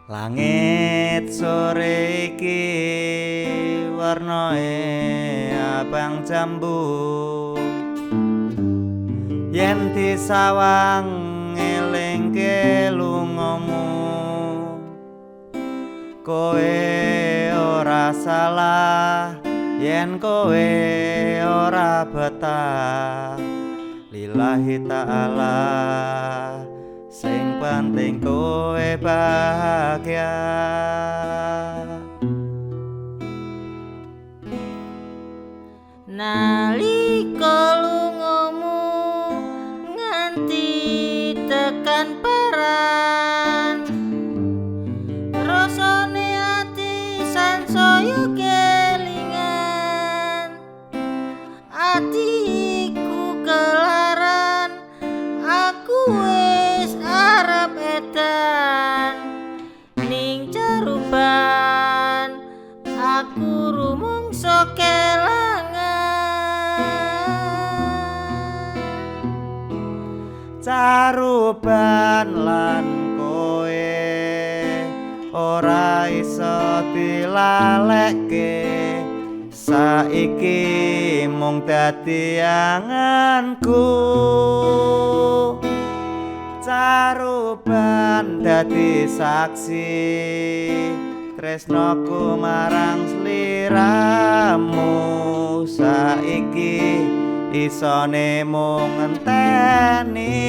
Langit sore iki warnae abang jambu. Yen disawang ngelingke lungamu, kowe ora salah yen kowe ora betah. Lillahi ta'ala, sing penting kowe bahagia. Nalika lungamu nganti tekan paran, rasane ati sansaya kelingan. Atiku kelaran, aku wis arep edan ning caruban, aku rumangsa kelangan. Caruban lan kowe ora iso dilalekke, saiki mung dadi anganku. Caruban dadi saksi tresnoku marang sliramu, saiki isone mung ngenteni.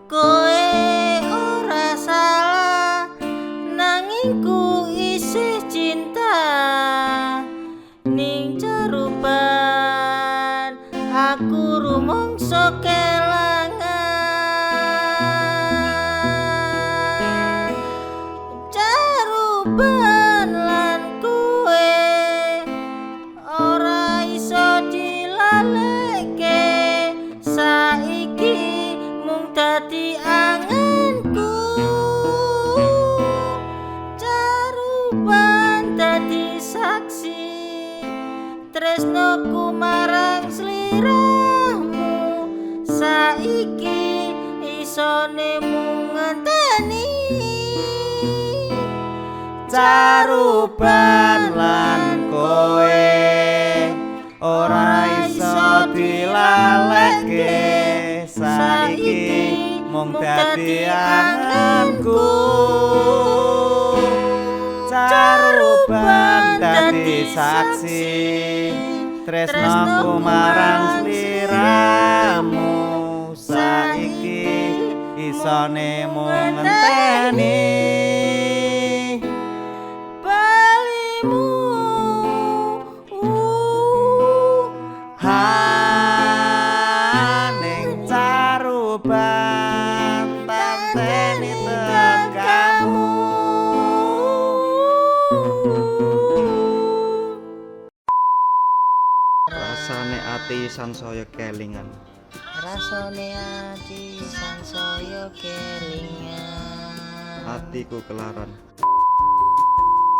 Kowe ora salah nanging ku isih cinta ning caruban, aku rumangsa kelangan. Caruban lan kowe ora iso dilaleke, saiki mung dadi anganku. Caruban dadi saksi tresnoku marang sliramu, saiki isone mung ngenteni. Caruban lan kowe ora iso dilalekke, saiki mung dadi anganku. Caruban dadi saksi tresnoku marang sliramu, saiki isone mung ngenteni. Balimu ning caruban tanteni tekamu. Rasane ati sansaya kelingan, Rasane ati sansaya kelingan, atiku kelaran.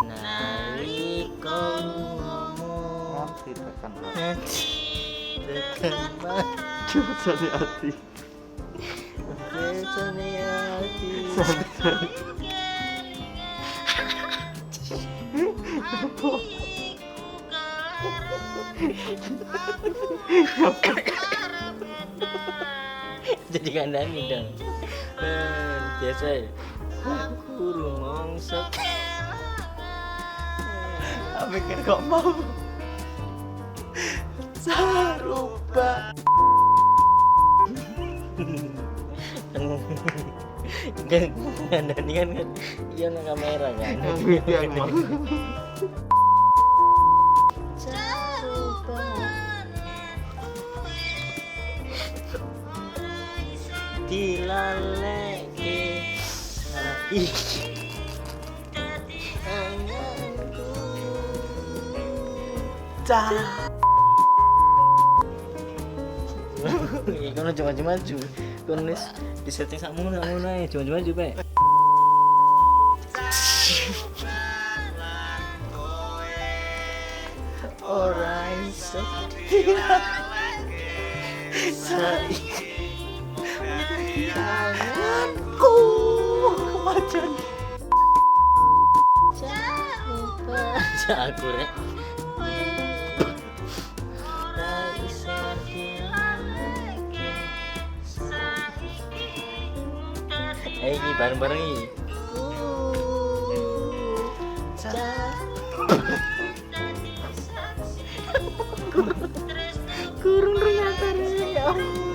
Nalika lungamu Nganti tekan nganti tekan Rasane ati rasane ati jadi kandani dong. Biasa ya. Aku rumangsa. Mikir kok mau caruban. Kan kandani kan iya nang kamera kan. Yang mau. Dilaleke saiki anganku. Iku ono maju-maju. Kon wis di setting sakmono sakmono ae, cuma-cuma juga. Ora iso saiki tanganku wajan. Aku rek. Eh, iki bareng-bareng iki. Kurung ternyata ya Allah.